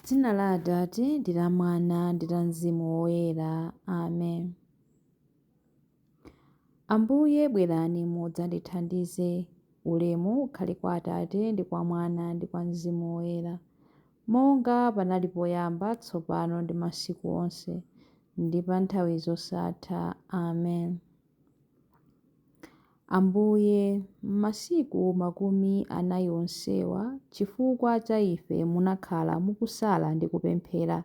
Dzina la Atate ndi la Mwana ndi la Mzimu Woyera. Amen. Ambuye bwerani mudzandithandize. Ulemu ukhale kwa Atate ndi kwa Mwana ndi kwa Mzimu Woyera, monga panali poyamba, tsopano ndi masiku onse, ndi pa nthawi zosatha. Amen. Ambuye, m'masiku 40 onsewa, chifukwa cha ife munakhala mukusala ndi kupemphera.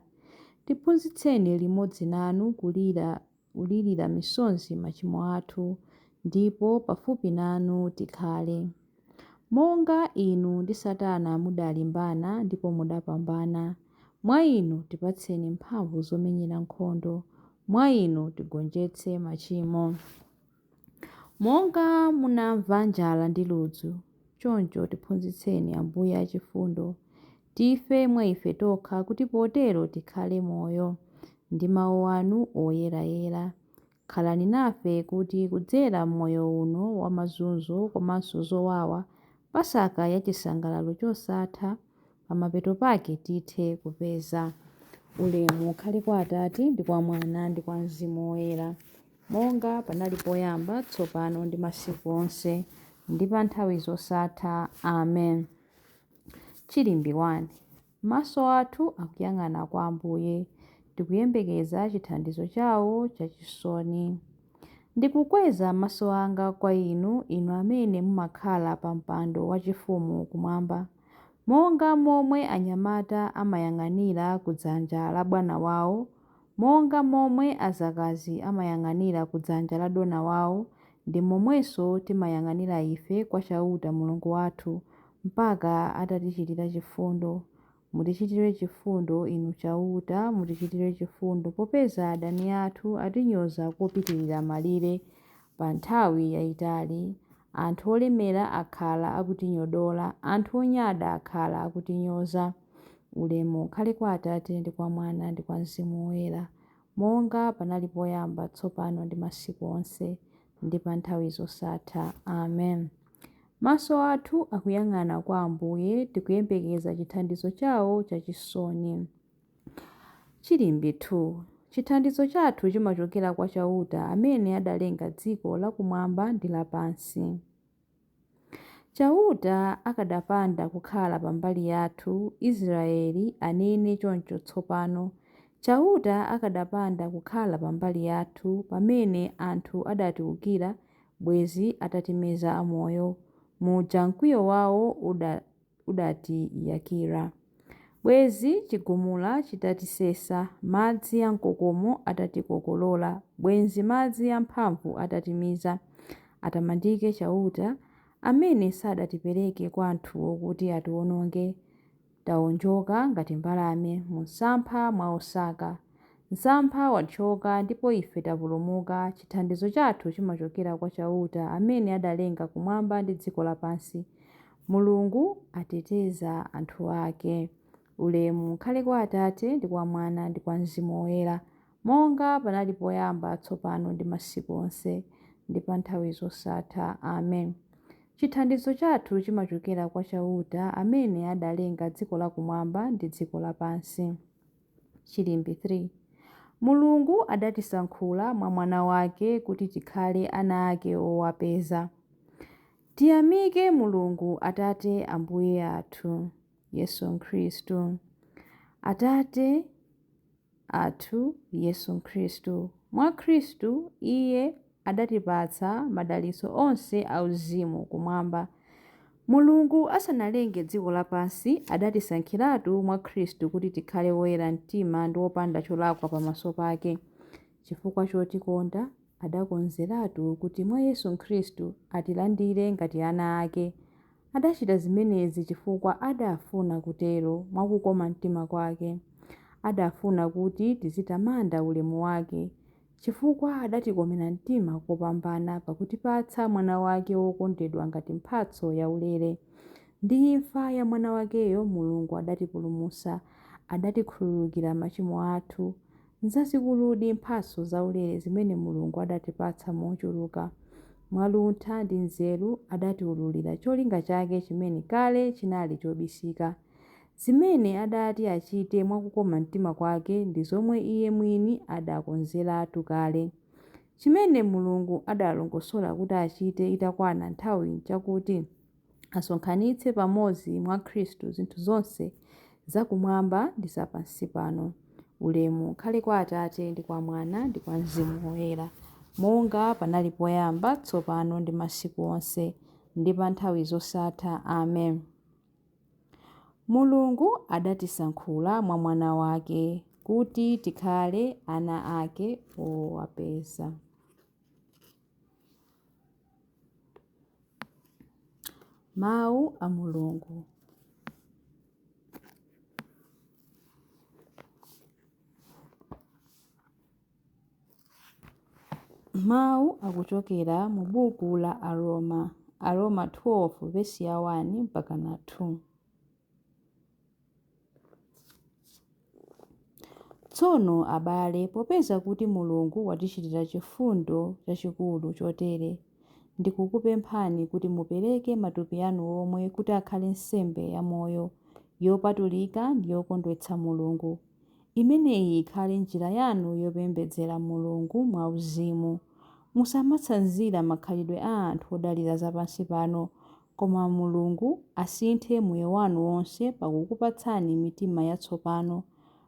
Tiphunzitseni limodzi nanu kulira, kulirira misozi machimo athu, ndipo pafupi nanu tikhale. Monga inu ndi Satana mudalimbana ndipo mudapambana, mwa inu tipatseni mphamvu zomenyera nkhondo, mwa inu tigonjetse machimo. Monga munamva njala ndi ludzu, choncho tiphunzitseni Ambuye achifundo, tife mwa ife tokha kuti potero tikhale moyo ndi mawu anu oyerayera. Khalani nafe kuti kudzera m'moyo uno wa mazunzo komanso zowawa, Pasaka ya chisangalalo chosatha, pamapeto pake tithe kupeza. Ulemu ukhale kwa Atate ndi kwa Mwana ndi kwa Mzimu Woyera, monga panali poyamba, tsopano ndi masiku onse, ndi pa nthawi zosatha. Amen. Chilimbi 1. Maso athu akuyang'ana kwa Ambuye, tikuyembekeza chithandizo chawo chachisoni. Ndikukweza maso anga kwa inu, inu amene mumakhala pa mpando wachifumu kumwamba. Monga momwe anyamata amayang'anira ku dzanja la bwana wawo, monga momwe azakazi amayang'anira ku dzanja la dona wawo, ndi momwenso timayang'anira ife kwa Chauta Mulungu wathu, mpaka atatichitira chifundo. Mutichitire chifundo, Inu Chauta, mutichitire chifundo, popeza adani athu atinyoza kopitirira malire pa nthawi yaitali. Anthu olemera akhala akutinyodola, anthu onyada akhala akutinyoza. Ulemu ukhale kwa Atate ndi kwa Mwana ndi kwa Mzimu Woyera, monga panali poyamba, tsopano ndi masiku onse, ndi pa nthawi zosatha. Amen. Maso athu akuyang'ana kwa Ambuye, tikuyembekeza chithandizo chawo chachisoni. Chilimbi 2. Chithandizo chathu chimachokera kwa Chauta amene adalenga dziko lakumwamba ndi lapansi. Chauta akadapanda kukhala pa mbali yathu, Israele anene choncho tsopano, Chauta akadapanda kukhala pa mbali yathu, pamene anthu adatiwukira, bwenzi atatimeza amoyo, muja mkwiyo wao udatiyakira. Bwenzi chigumula chitatisesa, madzi amkokomo atatikokolola, bwenzi madzi amphamvu atatimiza. Atamandike Chauta, amene sadatipereke kwa anthuwo kuti atiwononge. Taonjoka ngati mbalame mumsampha mwa osaka. Msampha wathyoka ndipo ife tapulumuka. Chithandizo chathu chimachokera kwa Chauta amene adalenga kumwamba ndi dziko lapansi. Mulungu ateteza anthu ake. Ulemu ukhale kwa Atate ndi kwa Mwana ndi kwa Mzimu Woyera, monga panali poyamba, tsopano ndi masiku onse, ndi pa nthawi zosatha. Amen. Chithandizo chathu chimachokera kwa Chauta amene adalenga dziko lakumwamba ndi dziko lapansi. Chilimbi 3. Mulungu adatisankhula mwa Mwana wake kuti tikhale ana ake owapeza. Tiyamike Mulungu Atate Ambuye athu Yesu Khristu. Atate athu Yesu Khristu. Mwa Khristu Iye adatipatsa madalitso onse auzimu kumwamba. Mulungu asanalenge dziko lapansi, adatisankhiratu mwa Khristu kuti tikhale oyera mtima ndi opanda cholakwa pamaso pake. Chifukwa chotikonda, adakonzeratu kuti mwa Yesu Khristu atilandire ngati ana ake. Adachita zimenezi chifukwa adafuna kutero, mwa kukoma mtima kwake. Adafuna kuti tizitamanda ulemu wake, chifukwa adatikomera mtima kopambana pakutipatsa Mwana wake wokondedwa ngati mphatso yaulere. Ndi imfa ya Mwana wakeyo Mulungu adatipulumutsa, adatikhululukira machimo athu. Nzazikuludi mphatso zaulere zimene Mulungu adatipatsa mochuluka. Mwa luntha ndi nzeru adatiwululira cholinga chake chimene kale chinali chobisika. Zimene adaati achite mwa kukoma mtima kwake ndi zomwe Iye mwini adakonzeratu kale. Chimene Mulungu adalongosola kuti achite itakwana nthawi nchakuti asonkhanitse pamodzi mwa Khristu zinthu zonse zakumwamba ndi zapansi pano. Ulemu ukhale kwa Atate ndi kwa Mwana ndi kwa Mzimu Woyera, monga panali poyamba, tsopano ndi masiku onse, ndi pa nthawi zosatha. Amen. Mulungu adatisankhula mwa Mwana wake, kuti tikhale ana ake owapeza. Mawu a Mulungu. Mawu akuchokera mu buku la Aroma, Aroma 12 vesi ya 1 mpaka na 2. Tsono abale, popeza kuti Mulungu watichitira chifundo chachikulu chotere, ndikukupemphani kuti mupereke matupi anu omwe kuti akhale nsembe yamoyo, yopatulika ndi yokondweretsa Mulungu. Imeneyi ikhale njira yanu yopembedzera Mulungu mwauzimu. Musamatsanzira makhalidwe a anthu odalira zapansi pano, koma Mulungu asinthe moyo wanu wonse pakukupatsani mitima yatsopano.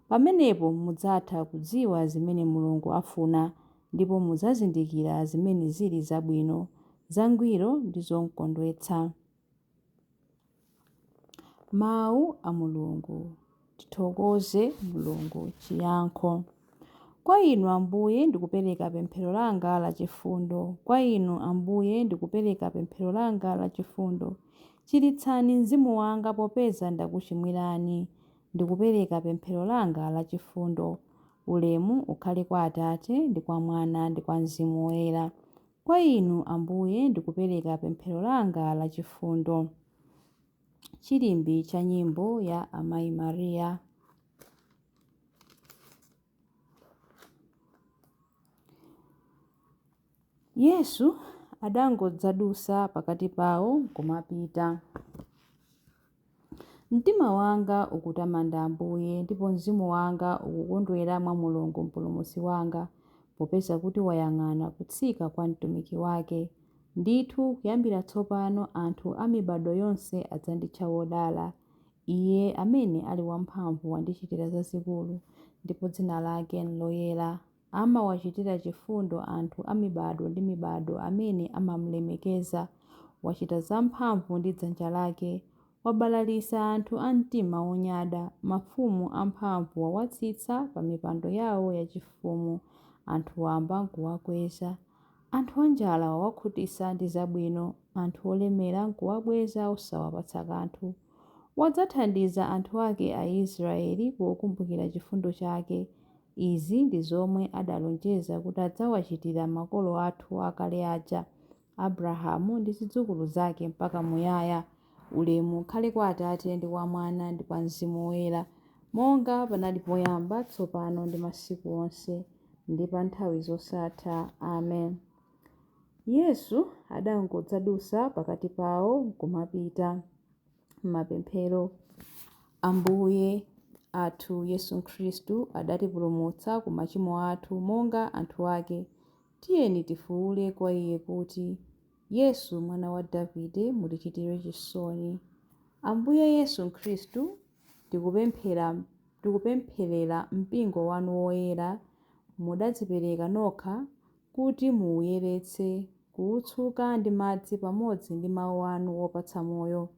Pamenepo mudzatha kudziwa zimene Mulungu afuna, ndipo mudzazindikira zimene zili zabwino, zangwiro ndi zomkondwetsa. Mawu a Mulungu. Tithokoze Mulungu. Chiyankho. Kwa Inu Ambuye ndikupereka pemphero langa lachifundo. Kwa Inu Ambuye ndikupereka pemphero langa lachifundo. Chiritsani mzimu wanga popeza ndakuchimwirani. Ndikupereka pemphero langa lachifundo. Ulemu ukhale kwa Atate ndi kwa Mwana ndi kwa Mzimu Woyera. Kwa Inu Ambuye ndikupereka pemphero langa lachifundo. Chilimbi cha nyimbo ya Amayi Maria. Yesu adangodzadutsa pakati pawo nkumapita. Mtima wanga ukutamanda Ambuye, ndipo mzimu wanga ukukondwera mwa Mulungu Mpulumutsi wanga, popeza kuti wayang'ana kutsika kwa mtumiki wake. Ndithu, kuyambira tsopano anthu a mibadwo yonse adzanditcha wodala. Iye amene ali wamphamvu wandichitira zazikulu, ndipo dzina lake nloyera. Amawachitira chifundo anthu a mibadwo ndi mibadwo amene amamlemekeza. Wachita zamphamvu ndi dzanja lake. Wabalalitsa anthu a mtima wonyada. Mafumu amphamvu wawatsitsa pa mipando yao yachifumu, anthu wamba nkuwakweza. Anthu anjala wawakhutitsa ndi zabwino, anthu olemera nkuwabweza osawapatsa kanthu. Wadzathandiza anthu ake Aisraele pokumbukira chifundo chake. Izi ndi zomwe adalonjeza kuti adzawachitira makolo athu akale aja, Abrahamu ndi zidzukulu zake mpaka muyaya. Ulemu ukhale kwa Atate ndi kwa Mwana ndi kwa Mzimu Woyera, monga panali poyamba, tsopano ndi masiku onse, ndi pa nthawi zosatha. Amen. Yesu adangodzadutsa pakati pawo nkumapita. Mapemphero. Ambuye athu Yesu Khristu adatipulumutsa ku machimo athu monga anthu ake. Tiyeni tifuule kwa Iye kuti, Yesu Mwana wa Davide, mutichitire chisoni. Ambuye Yesu Khristu, tikupempherera mpingo wanu woyera, mudadzipereka nokha kuti muuyeretse, kuutsuka ndi madzi pamodzi ndi mawu anu opatsa moyo.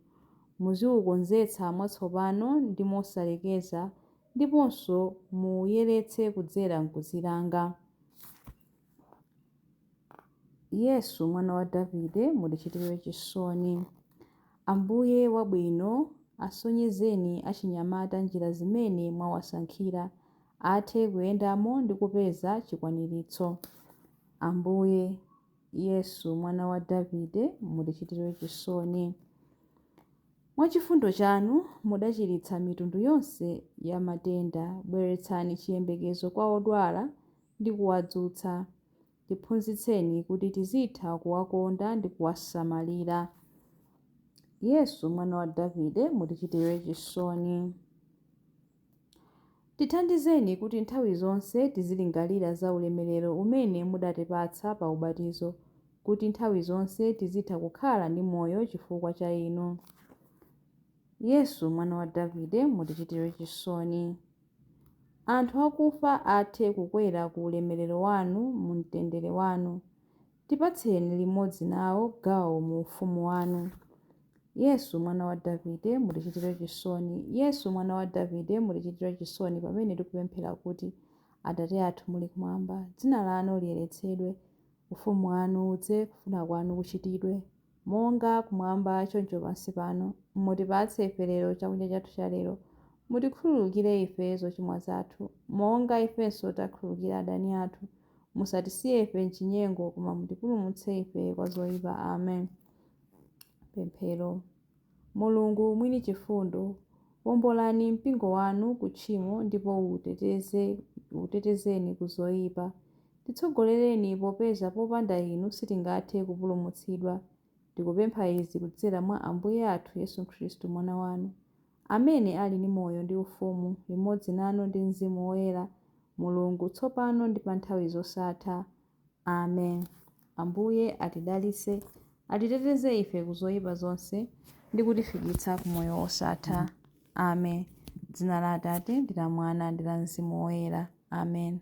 Muziukonzetsa mwatsopano ndi mosalekeza, ndiponso muuyeretse kudzera m'kudzilanga. Yesu Mwana wa Davide, mutichitire chisoni. Ambuye wabwino, asonyezeni achinyamata njira zimene mwawasankhira, athe kuyendamo ndi kupeza chikwaniritso. Ambuye Yesu Mwana wa Davide, mutichitire chisoni. Mwa chifundo chanu mudachiritsa mitundu yonse ya matenda, bweretsani chiyembekezo kwa odwala ndi kuwadzutsa. Tiphunzitseni kuti tizitha kuwakonda ndi kuwasamalira. Yesu Mwana wa Davide, mutichitire chisoni. Tithandizeni kuti nthawi zonse tizilingalira za ulemerero umene mudatipatsa pa ubatizo, kuti nthawi zonse tizitha kukhala ndi moyo chifukwa cha inu. Yesu mwana wa Davide, mutichitire chisoni. Anthu akufa athe kukwera ku ulemerero wanu mu mtendere wanu. Tipatseni limodzi nawo gawo mu ufumu wanu. Yesu mwana wa Davide, mutichitire chisoni. Yesu mwana wa Davide, mutichitire chisoni pamene tikupemphera kuti, Atate athu muli kumwamba, dzina lanu liyeretsedwe, ufumu wanu udze, kufuna kwanu kuchitidwe, monga kumwamba choncho pansi pano. Mutipatse ife lero chakudya chathu cha lero. Mutikhululukire ife zochimwa zathu, monga ifenso takhululukira adani athu. Musatisiye ife m'chinyengo, koma mutipulumutse ife kwa zoyipa. Amen. Pemphero. Mulungu mwini chifundo, wombolani mpingo wanu ku tchimo ndipo utetezeni ku zoyipa. Titsogolereni popeza popanda inu sitingathe kupulumutsidwa. Tikupempha izi kudzera mwa Ambuye athu Yesu Khristu mwana wanu, amene ali ndi moyo ndi ufumu, limodzi nanu ndi Mzimu Woyera, Mulungu, tsopano ndi pa nthawi zosatha. Amen. Ambuye atidalitse, atiteteze ife ku zoyipa zonse ndi kutifikitsa ku moyo wosatha. Amen. Dzina la Atate ndi la Mwana ndi la Mzimu Woyera. Amen.